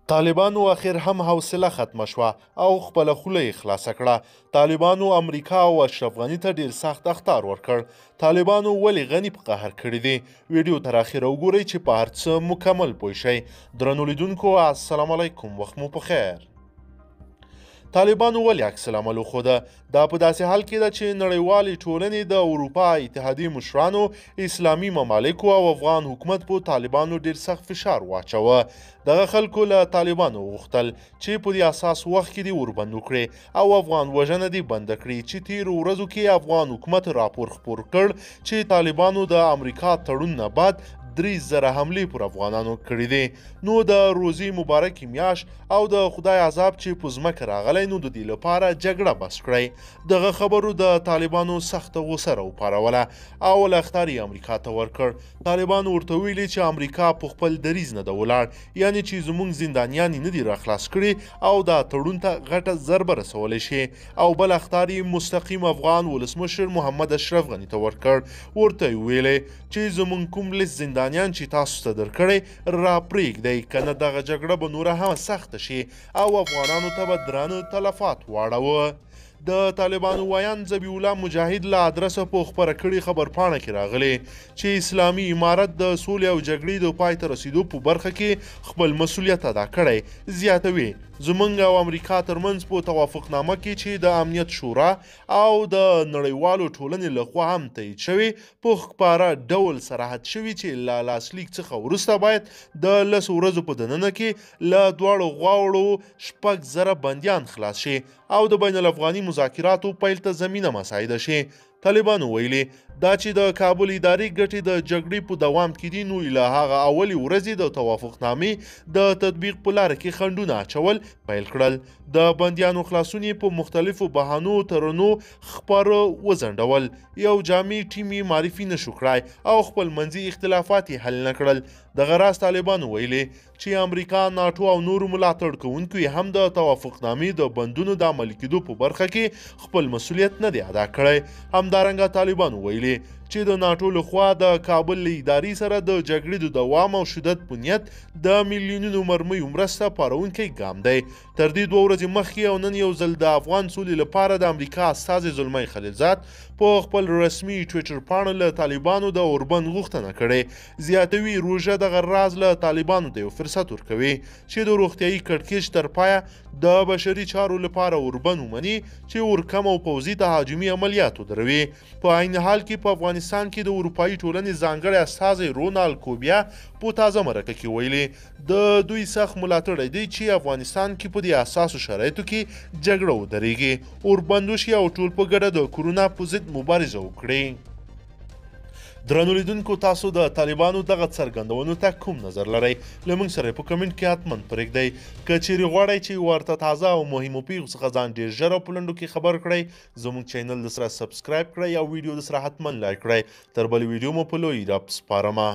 طالبانو اخر هم حوصله ختمه شوه او خپله خوله یې خلاصه کړه. طالبانو امریکا او اشرف غني ته ډیر سخت اخطار ورکړ. طالبانو ولې غني په قهر کړی دی؟ ویډیو تر اخره وګورئ چې په هر څه مکمل پوه شئ. درنو لیدونکو السلام علیکم، وخت مو په خیر. طالبانو ولې عکس العمل وښوده؟ دا په داسې حال کې ده چې نړیوالې ټولنې د اروپا اتحادیې مشرانو، اسلامي ممالکو او افغان حکومت په طالبانو ډیر سخت فشار واچوه. دغه خلکو له طالبانو وغوښتل چې په دې اساس وخت کې دې اوربند وکړي او افغان وژنه دې بنده کړي، چې تیرو ورځو کې افغان حکومت راپور خپور کړ چې طالبانو د امریکا تړون نه بعد 3000 حملې پر افغانانو کړې دي. نو د روزي مبارکې میاشت او د خدای عذاب چې په ځمکه راغلی، نو د دې لپاره جګړه بس کړئ. دغه خبرو د طالبانو سخته غوسه راوپاروله او له اخطار یې امریکا ته ورکړ. طالبانو ورته ویلي چې امریکا په خپل دریځ نه ده ولاړ، یعنې چې زموږ زندانیان یې نه دي راخلاص کړي او دا تړون ته غټه ضربه رسولی شي. او بل اخطار یې مستقیم افغان ولسمشر محمد اشرف غني ته ورکړ. ورته یې ویلي چې زموږ کوم لیست زندانیان چې تاسو ته درکړی را پرېږدئ، که نه دغه جګړه به نوره هم سخته شي او افغانانو ته به درانه تلفات واړوه. د طالبانو ویاند ذبیح الله مجاهد له ادرسه په خپره کړې خبرپاڼه کې راغلی چې اسلامي امارت د سولې او جګړې د پای ته رسېدو په برخه کې خپل مسولیت ادا کړی. زیاتوي، زمونږ او امریکا ترمنځ په توافقنامه کې چې د امنیت شورا او د نړیوالو ټولنې لخوا هم تایید شوې، په ښکاره ډول صراحت شوي چې له لاسلیک څخه وروسته باید د 10 ورځو په دننه کې له دواړو غاړو 6000 بندیان خلاص شي او د بین الافغاني مذاکراتو پیل ته زمینه مساعده شي. طالبانو ویلي دا چې د کابل ادارې ګټې د جګړې په دوام کې دي، نو له هغه اولې ورځې د توافقنامې د تطبیق په لاره کې خنډونه اچول پیل کړل. د بندیانو خلاصون یې په مختلفو بهانو ترنو خپاره وځنډول. یو جامع ټیم یې معرفي نشو کړای او خپل منځي اختلافات یې حل نه کړل. دغه راز طالبانو ویلي چې امریکا، ناټو او نورو ملاتړ کوونکو یې هم د توافقنامې د بندونو د عملي کېدو په برخه کې خپل مسولیت نه دی ادا کړی. همدارنګه طالبانو ویلي چې د ناټو لخوا د کابل له ادارې سره د جګړې د دوام او شدت په نیت د میلیونونو مرمیو مرسته پارونکی ګام دی. تر دې 2 ورځې مخکې او نن یو ځل د افغان سولې لپاره د امریکا استازی زلمی خلیلزاد په خپل رسمي ټویټر پاڼه له طالبانو د اوربند غوښتنه کړې. زیاتوي، روژه دغه راز له طالبانو ته یو فرصت ورکوي چې د روغتیایي کړکېچ تر پایه د بشري چارو لپاره اوربند ومني، چې اورکم او پوځي تهاجمي عملیات ودروي. په عین حال کې په افغانستان کې د اروپایي ټولنې ځانګړی استازی رونالد کوبیا په تازه مرکه کې ویلي، د دوی سخت ملاتړی دی چې افغانستان کې په دې اساسو شرایطو کې جګړه ودرېږي، اوربند وشي او ټول په ګډه د کرونا په ضد مبارزه وکړي. درنو لیدونکو، تاسو د طالبانو دغه څرګندونو ته کوم نظر لرئ؟ له موږ سره په کمنټ کې حتما پرېږدئ. که چیرې غواړئ چې ورته تازه او مهمو پیښو څخه ځان ډېر ژر او په لنډو کې خبر کړئ، زموږ چینل د سره subscribe کړئ او ویډیو د سره حتما like کړئ. تر بلې ویډیو مو په لوی رب سپارمه.